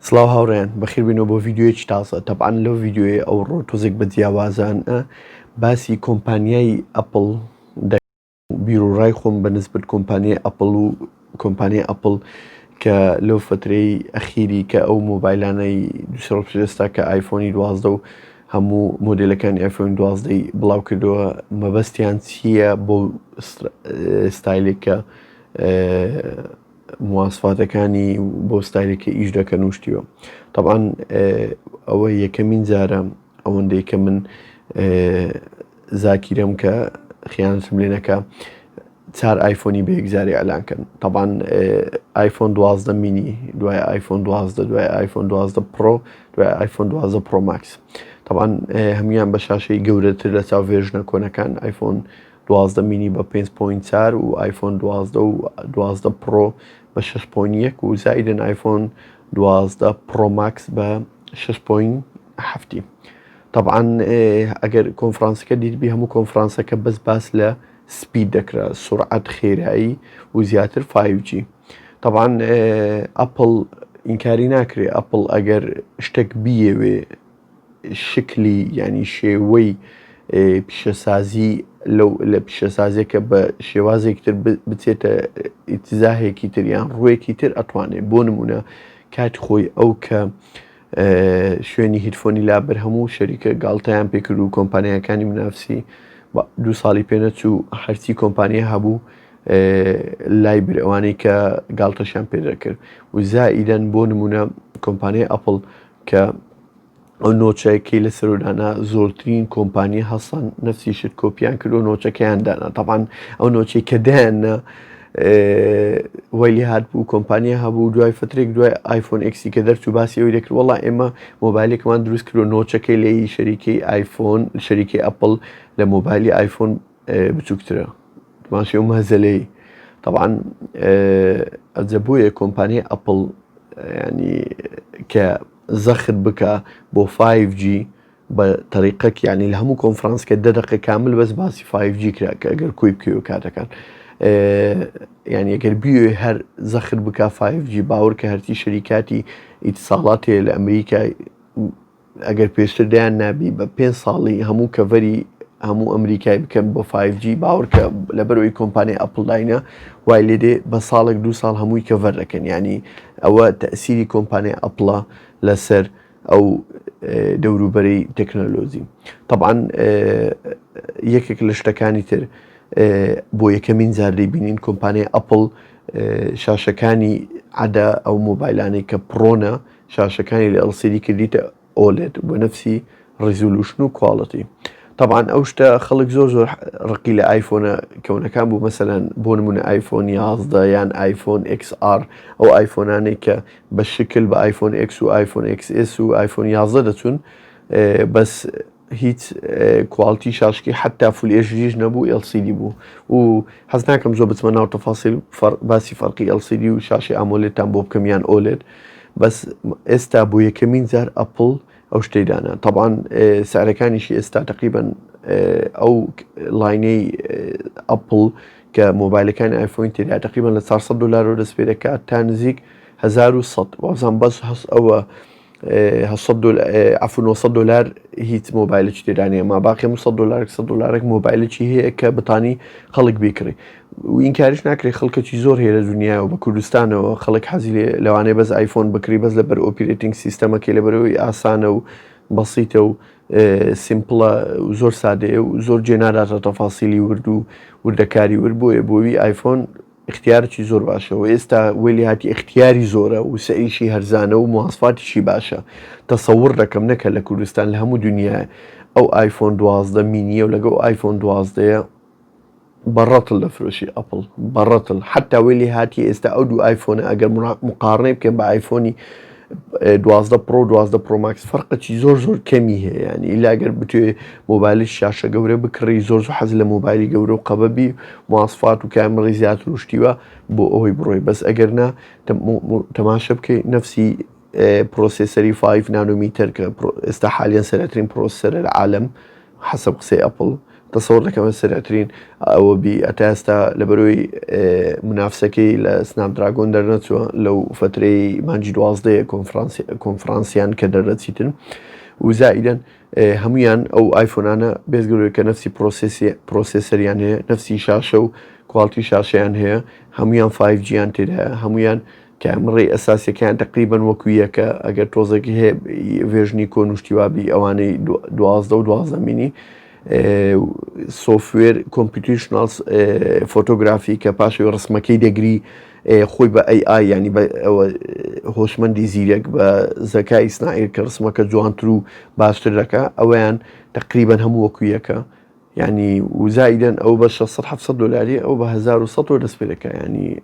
سڵاو هاوڕێیان بەخیر بینەوە بۆ ڤیدیۆیەکی تازە تەبعەن لەو ڤیدیۆیە ئەوڕۆ تۆزێک بە جیاوازانە باسی کۆمپانیای ئەپڵ بیرۆڕای خۆم بە نسبەت کۆمپانیای ئەپڵ و کۆمپانیای ئەپڵ کە لەو فترەی ئەخیری کە ئەو مۆبایلانەی دوسێ ئێستا کە ئایفۆنی 12 و هەموو مۆدلەکانی ئایفۆن 12 بڵاو کردەوە مەبەستیان چییە بۆ ستایلێک کە مواسفاتەکانی بۆ ستایلێک کە ئیش دەکەن و شتیوە تەبعەن ئەوە یەکەمین جارە ئەوەندەی کە من زاکیرەم کە خیانەتم لێ نەکە چار ئایفۆنی بە یەکجاری ئەلان کەن تەبان ئایفۆن 12 مینی دوای ئایفۆن 12 دوای ئایفۆن 12 پرۆ دوای ئایفۆن 12 پرۆ ماکس تەبان هەمویان بە شاشەی گەورەتر لە چاو version ە کۆنەکان ئایفۆن 12 مینی بە 5.4 و ئایفۆن 12 و 12 پرۆ بە 6.1 و زایدن ئایفۆن 12 پرۆ ماکس بە 6.7 تەبعەن ئەگەر کۆنفرانسەکە دیتبی هەموو کۆنفرانسەکە بەس باس لە speed دەکرا سرعەت خێرایی و زیاتر 5G تەبعەن ئەپڵ ئینکاری ناکرێ ئەپڵ ئەگەر شتێک بیەوێ شکلی یعنی شێوەی پیشەسازی لەو لە پیشەسازیەکە بە شێوازێکی تر بچێتە ئیتزاهێکی تر یان ڕوویەکی تر ئەتوانێت بۆ نمونە کات خۆی ئەو کە شوێنی headphone ی لابر هەموو شەریکە گاڵتەیان پێکرد و کۆمپانیاکانی منافسی دوو ساڵی پێنەچوو هەرچی کۆمپانیا هەبوو لای بر ئەوانەی کە گاڵتەشیان پێ دەکرد و زائیدەن بۆ نمونە کۆمپانیای ئەپڵ کە ئەو notch ەکەی لە سەرودانا زۆرترین کۆمپانیا هەسان نەفسی شت کۆپیان کرد و notch ەکەیان دانا تەبان ئەو notch ەی کە دایاننا وای لێ هات بوو کۆمپانیا هەبوو دوای فترێک دوای ئایفۆن ئێکسی کە دەرچوو باسی ئەوی دەکرد وەڵا ئێمە مۆبایلێکمان دروست کرد و notch ەکەی لێی شەریکەی ئایفۆن شەریکەی ئەپڵ لە مۆبایلی ئایفۆن بچووکترە ماشی ئەو مەزەلەی طبعا ئەجە بۆیە کۆمپانیای ئەپڵ ینی کە زەخت بکە بۆ 5G بە تەریقەک یانی لە هەموو کۆنفرانسکە دە دەقە کامل بەس باسی 5G کرا کە ئەگەر کۆی بکەوە کاتەکان یعنی ئەگەر بیێ هەر زەخر بک 5G باوەڕ کە هەرچی شەریکاتی ئیتساڵات هەیە لە ئەمریکا ئەگەر پێشتر دەیان نابی بە پێ ساڵی هەموو cover ی هەموو ئەمریکای بکەن بۆ 5G باوەڕکە لەبەرەوەی کۆمپانیای ئەپڵ داینە وای لێ دێ بە ساڵێک دو ساڵ هەمووی cover دەکەن ینی ئەوە تەسیری کۆمپانیای ئەپڵە لەسەر ئەو دەوروبەرەی تەکنەلۆجی تەبعەن یەکێک لە شتەکانی تر بۆ یەکەمین جار دەیبینین کۆمپانیای ئەپل شاشەکانی عدا ئەو مۆبایلانەی کە Pro نە شاشەکانی لە LCD کردیتە OLED بۆ نەفسی resolution و quality طبعا ئەو شتە خەڵک زۆر زۆر ڕقی لە ئایفۆنە کەونەکان بوو مەسەلەن بۆ نمونە ئایفۆن 11 یان ئایفۆن XR ئەو ئایفۆنانەی کە بە شکل بە ئایفۆن X و ئایفۆن XS و ئایفۆن 11 دەچوون بەس هیچ quality شاشکی حتا full HD یش نەبوو LCD بوو و حەز ناکەم زۆر بچمە ناو تەفاسیل باسی فەرقی LCD و شاشی AMOLED تان بۆ بکەم یان OLED بەس ئێستا بۆ یەکەمین جار ئەپڵ ئەو شتەی دانا تەبان سعرەکانیشی ئێستا تقریبا ئەو line ەی ئەپڵ کە مۆبایلەکانی ئایفۆن تێدا تقریبا لە 400 دلارەوە دەست پێ دەکات تا نزیک 1100 وازان بەس هەست ئەوە عفو 900 دلار هیچ مۆبایلێکی تێدا نییە ما باقی 100 دلارێک 100 دلارێک مۆبایلێکی هەیە کە بتانی خەڵک بیکڕی و ئینکاریش ناکرێت خەڵکەکی زۆر هەیە لە دنیاوە بە کوردستانەوە خەڵک حەزی لێ لەوانەیە بەس ئایفۆن بکری بەس لەبەر operating system ەکەی لەبەرەوەی ئاسانە و بەسیتە و simple ە و زۆر سادەیە و زۆر جێ ناداتە تەفاسیلی ورد و وردەکاری ورد بۆیە بۆوی ئایفۆن اختیارکی زۆر باشە و ئێستا وەلی هاتی اختیاری زۆرە و سعریشی هەرزانە و مواسفاتیشی باشە تەسەور دەکەم نەکە لە کوردستان لە هەموو دنیا ئەو ئایفۆن 12 مینیە و لەگەڵ ئایفۆن 12 بە ڕەتڵ دەفرۆشی ئەپڵ بە ڕەتڵ حتا وەی لێ هاتی ئێستا ئەو دوو ئایفۆنە ئەگەر مقارنەی بکەن بە ئایفۆنی 12 پرۆ 12 پرۆ ماکس فەرقێکی زۆر زۆر کەمی هەیە ینی ئیلا گەر بتوێ مۆبایلی شاشە گەورە بکڕی زۆر زۆر حەز لە مۆبایلی گەورە و قەبەبی مواسفات و کامڕی زیاتر و شتیوە بۆ ئەوەی بڕۆی بەس ئەگەر نا تەماشە بکەی نەفسی processor ی 5 نانۆمیتەر کە ئێستا حالیان سەرترین processor ە لە عالم حەسەب قسەی ئەپڵ. تەسەور دەکەم سەرعترین ئەوە بی ئەتا ئێستا لەبەرەوەی منافسەکەی لە سناپ دراگۆن دەرنەچووە لەو فترەی مانجی دوازدەیە کۆنفرانسیان کە دەردەچیتن و زائیدەن هەمویان ئەو ئایفۆنانە بێزگەلەوەی کە نفسی پرۆسێسی پرۆسێسەریان هەیە نفسی شاشە و کواڵتی شاشەیان هەیە هەمویان 5G یان تێدایە هەمویان کامڕی ئەساسیەکان تقریبا وەکو یەکە ئەگەر تۆزێک هەیە ڤێژنی کۆن و شتی وابی ئەوانەی دوازدە و دوازدە مینی سۆفوێر computational photography کە پاشەوەی ڕسمەکەی دەگری خۆی بە ئەی ئای ینی بە هۆشمەندی زیرەک بە زەکای ئیسناعیر کە ڕسمەکە جوانتر و باشتر دەکا ئەویان تقریبا هەموو وەکو یەکە یعنی وزایدەن ئەو بە 600 700 دلاری ئەو بە 1100 دەست پێ دەکا ینی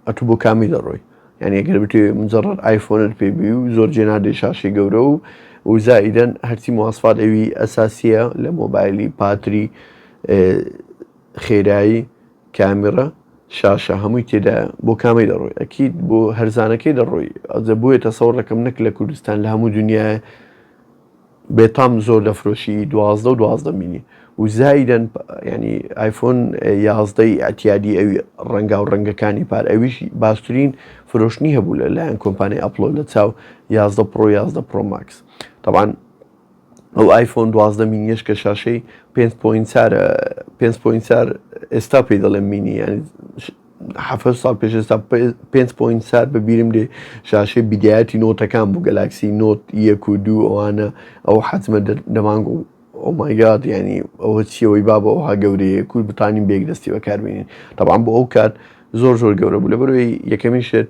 ئەتوو بۆ کامی دەڕۆی یعنی ئەگەر بتوێ مجرد ئایفۆنت پێ بی و زۆر جێ نادەی شاشەی گەورە و و زائیدەن هەرچی مواسفات ئەوی ئەساسیە لە مۆبایلی پاتری خێرایی کامیڕە شاشە هەمووی تێدا بۆ کامی دەڕۆی ئەکید بۆ هەرزانەکەی دەڕۆی ئەجە بۆیە تەسەوڕ دەکەم نەک لە کوردستان لە هەموو دنیای بێتام زۆر دەفرۆشی 12 و 12 مینی و زایدەن ینی ئایفۆن یازدەی ئەتیادی ئەوی ڕەنگا و ڕەنگەکانی پار ئەویش باشترین فرۆشتنی هەبوو لە لایەن کۆمپانی ئەپلۆ لە چاو 11 پرۆ 11 پرۆ ماکس طبعا ئەو ئایفۆن 12 مینیش کە شاشەی 5.4 5.4 ئێستا پێی دەڵێن مینی ینی حەفت ساڵ پێش ئێستا پێنج point چار بە بیرم دێ شاشەی بیدایەتی نۆتەکان بوو گەلاکسی نۆت یەک و دوو ئەوانە ئەو حەجمە دەمانگ و oh my god ینی ئەوە چیەوەی بابە ئەوها گەورەیە کورد بتانین بێک دەستی بەکاربینین تەبان بۆ ئەو کات زۆر زۆر گەورە بوو لە بەرەوەی یەکەمین شت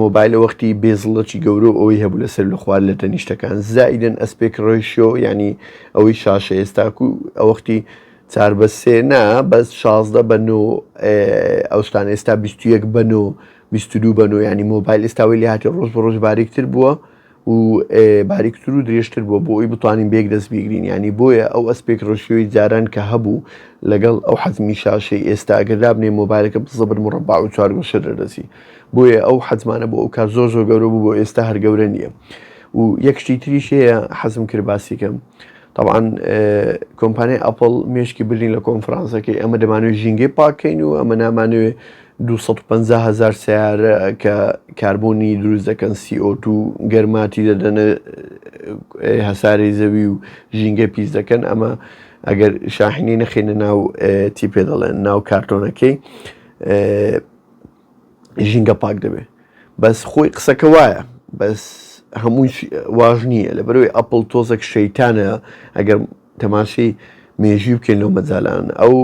مۆبایل لە وەختی bezel ەکی گەورە و ئەوەی هەبوو لەسەر لە خوار لە تەنیشتەکان زائیدن aspect ratio ینی ئەوەی شاشە ئێستاکو ئەوەختی چار بە سێ نا بەس 16 بە نۆ ئەو شتانە ئێستا 21 بە نۆ 22 بە نۆ ینی مۆبایل ئێستاوی لێ هاتی ڕۆژ بە ڕۆژ باریکتر بووە و باریکتر و درێژتر بووە بۆ ئەوی بتوانین بێک دەست بیگرین ینی بۆیە ئەو aspect ratio ی جاران کە هەبوو لەگەڵ ئەو حەزمی شاشەی ئێستا ئەگەر دابنێ مۆبایلەکە بزەبر مڕەبع و چوارگۆشە دەردەچی بۆیە ئەو حەزمانە بۆ ئەو کار زۆر زۆر گەورە بوو بۆ ئێستا هەر گەورە نییە و یەک شتی تریش هەیە حەزم کرد باسی کەم تەبعەن کۆمپانیای ئەپڵ مێشکی بردین لە کۆنفرانسەکەی ئەمە دەمانەوێت ژینگەی پاکەین و ئەمە نامانەوێت 250 هزار سیارە کە کاربۆنی دروست دەکەن CO2 گەرماتی دەدەنە هەسارەی زەوی و ژینگە پیس دەکەن ئەمە ئەگەر شاحینی نەخینە ناو تی پێ دەڵێن ناو کارتۆنەکەی ژینگە پاک دەبێ بەس خۆی قسەکە وایە بەس هەمووی واژ نییە لە بەرەوەی ئەپل تۆزێک شەیتانە ئەگەر تەماشی مێژوی بکەین لەو مەجالان ئەو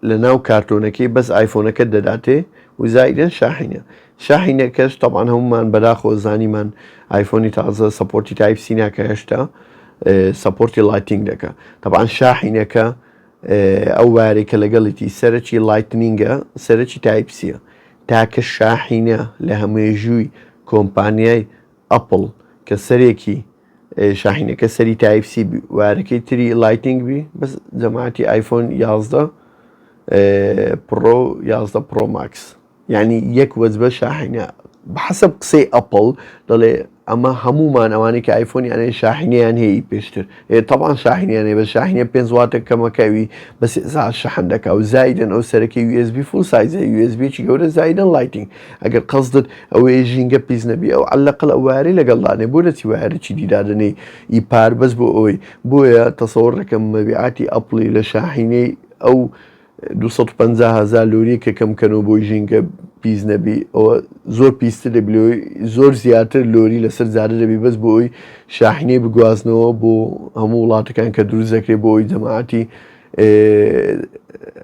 لە ناو کارتۆنەکەی بەس ئایفۆنەکە دەداتێ و زایدن شاحینە شاحینەکەش تەبان هەمومان بەداخۆ زانیمان ئایفۆنی تازە support ی Type-C ناکە هێشتا support ی Lightning دەکە تەبان شاحینەکە ئەو wire ەی کە لەگەڵیتی سەرەکی Lightning ە سەرەکی Type-C یە تاکە شاحینە لە هەمێژووی کۆمپانیای ئەپڵ کە سەرێکی شاحینەکە سەری Type-C بی wire ەکەی تری Lightning بی بەس جەماعەتی ئایفۆن 11 پرۆ 11 پرۆ ماکس یانی یەک وەجبە شاحینە بەحەسەب قسەی ئەپڵ دەڵێ ئەمە هەمومان ئەوانەی کە ئایفۆنیان هەیە شاحینیان هەیە پێشتر تەبان شاحینیان هەیە بە شاحینە پێنج واتە کەمەکەوی بە سێ ساعت شەحن دەکا و زایدن ئەو سەرەکی USB full size ە USB گەورە زایدن Lightning ئەگەر قەزدت ئەوەیە ژینگە پیس نەبی ئەو عەلەقل ئەو wire ەی لەگەڵدانێ بۆ دەچی wire ێکی دیدادەنێی ئی پار بەس بۆ ئەوەی بۆیە تەسەوڕ دەکەم مەبیعاتی ئەپڵی لە شاحینەی ئەو 250 هەزار لۆریە کە کەم کەنەوە بۆی ژینگە پیس نەبی ئەوە زۆر پیستر دەبی لۆی زۆر زیاتر لۆری لەسەر جادە دەبی بەس بۆ ئەوی شاحینەی بگوازنەوە بۆ هەموو وڵاتەکان کە دروست دەکرێت بۆ ئەوی جەماعەتی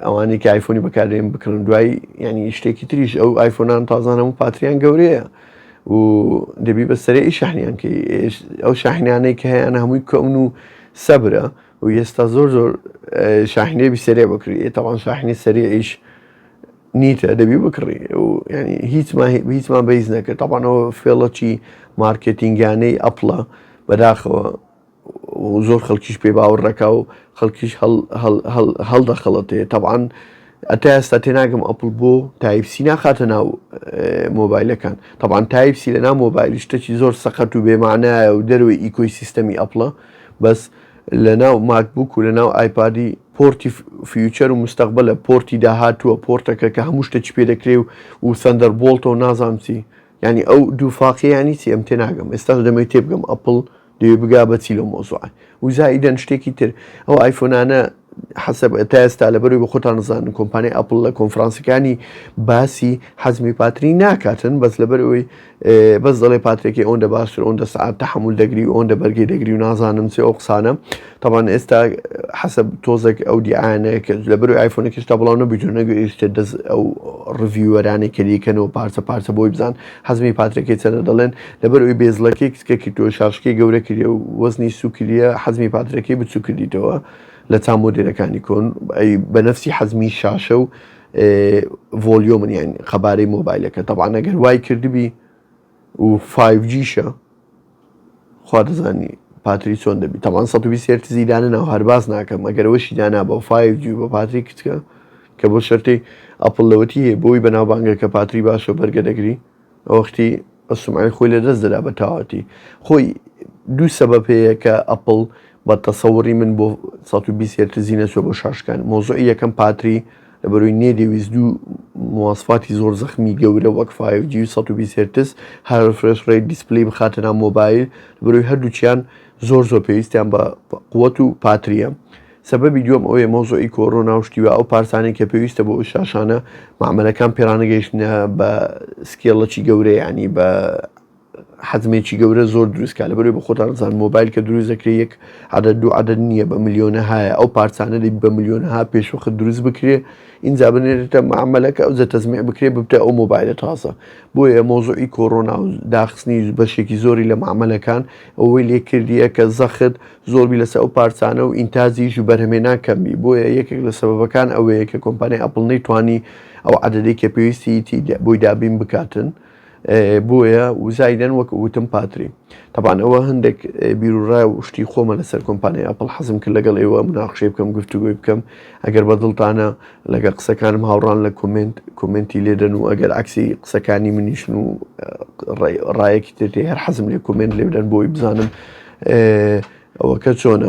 ئەوانەی کە ئایفۆنی بەکاردێن بکڕن دوای ینی شتێکی تریش ئەو ئایفۆنان تازان هەموو پاتریان گەورەیە و دەبی بە سەرەی شەحنیان کەی ئەو شاحینانەی کە هەیەە هەمووی کۆن و سەبرە و ئێستا زۆر زۆر شاحینەی بی سەرێ بکڕی ئێ تاوان شاحنی سەریعیش نیتە دەبی بکڕی و ینی هیچمان هیچمان بەیز نەکرد تاوانەوە فێڵەکی مارکێتینگانەی ئەپڵە بەداخەوە و زۆر خەڵکیش پێ باوەڕ دەکا و خەڵکیش هەڵدەخەڵەتێ تەبعەن ئەتا ئێستا تێناگەم ئەپڵ بۆ Type-C ناخاتە ناو مۆبایلەکان تەبعەن Type-C لە ناو مۆبایل شتێکی زۆر سەقەت و بێمانایە و دەروی ecosystem ی ئەپڵە بەس. لە ناو ماکبوک و لە ناو ئایپادی پۆرتی future و مستەقبلە پۆرتی داهاتووە پۆرتەکە کە هەموو شتێکی پێ دەکرێ و و Thunderbolt ە و نازانم چی یعنی ئەو دوو فاقی ینی چی ئەم تێناگەم ئێستا دەمەوێت تێبگەم ئەپڵ دەوێ بگا بە چی لەو مۆزوعە و زائیدەن شتێکی تر ئەو ئایفۆنانە حەسەب تا ئێستا لەبەروی بە خۆتان نزانن کۆمپانیای ئەپڵ لە کۆنفرانسەکانی باسی حەزمی پاتری ناکاتن بەس لەبەر ئەوەی بەس دەڵێ پاترێکی ئەوەندە باشتر ئەوەندە سەعات تەحمل دەگری و ئەوەندە بەرگەی دەگری و نازانم چێ ئەو قسانە تەبان ئێستا حەسەب تۆزێک ئەو دیعاانەیە کە لەبەروی ئایفۆنێک هێشتا بڵاو نەبوویتەوە نەگەیشتە دەست ئەو reviewer انەی کە دیکەنەوە پارچە پارچە بۆی بزان حەزمی پاترەکەی چەندە دەڵێن لەبەر ئەوی bezel ەکەی کچکە کردەوە شاشکەی گەورە کردیە و وەزنی سوکریە حەزمی پاترەکەی بچوو کردیتەوە لە چا مۆدێلەکانی کۆن بە نەفسی حەزمی شاشە و volume ن یان قەبارەی مۆبایلەکە تەبان ئەگەر وای کردبی و 5G شە خوا دەزانی پاتری چۆن دەبی تەمان 120 هێرتزی دانە ناو هەر باس ناکەم ئەگەر ئەوەشی دانا بە 5G بە پاتری کچکە کە بۆ شەرتی ئەپڵ لەوەتی هەیە بۆی بەناوبانگە کە پاتری باشە بەرگە دەگری ئەوەختی سومعەی خۆی لە دەست دەدا بە تەواوەتی خۆی دوو سەبەب هەیە کە ئەپڵ بە تەسەوڕی من بۆ 120 هێرتزی نەچوە بۆ شاشکان مۆزوعی یەکەم پاتری لەبەرەوەی نەیدەویست دوو مواسفاتی زۆر زەخمی گەورە وەک 5G و 120 هێرتز high refresh rate display بخاتە ناو مۆبایل لەبەرەوەی هەردووکیان زۆر زۆر پێویستیان بە قوت و پاتریە سەبەبی دووەم ئەوەیە مەوزوعی کۆرۆنا و شتی وا ئەو پارچانەی کە پێویستە بۆ ئەو شاشانە مەعمەلەکان پێڕانەگەیشتنە بە scale ەکی گەورە یانی بە حەجمێکی گەورە زۆر دروست کا لەبەرەوەی بە خۆتان زان مۆبایل کە دروست دەکرێت یەک عەدەد دوو عەدەد نییە بە ملیۆنەهایە ئەو پارچانە دەبی بە ملیۆنەها پێشوەخت دروست بکرێ ئینجا بنێرێتە مەعمەلەکە ئەوجە تەجمیع بکرێ ببتە ئەو مۆبایلە تازە بۆیە مەوزوعی کۆرۆنا و داخستنی بەشێکی زۆری لە مەعمەلەکان ئەوەی لێ کردیە کە زەخت زۆر بی لەسەر ئەو پارچانە و ئینتاجیش و بەرهەمێنان کەم بی بۆیە یەکێک لە سەبەبەکان ئەوەیە کە کۆمپانیای ئەپڵ نەیتوانی ئەو عەدەدەی کە پێویستیتی بۆی دابین بکاتن بۆیە وزایدەن وەک وتم پاتری تەبان ئەوە هەندێک بیرروڕای و شتی خۆمە لەسەر کۆمپانیای ئەپڵ حەزم کرد لەگەڵ ئێوە مناقشەی بکەم گفتوگۆی بکەم ئەگەر بەدڵتانە لەگەڵ قسەکانم هاوڕان لە comment comment ی لێدەن و ئەگەر عەکسی قسەکانی منیشن و ڕایەکی تر هەر حەزم لێ comment لێ بدەن بۆی بزانم ئەوەکە چۆنە.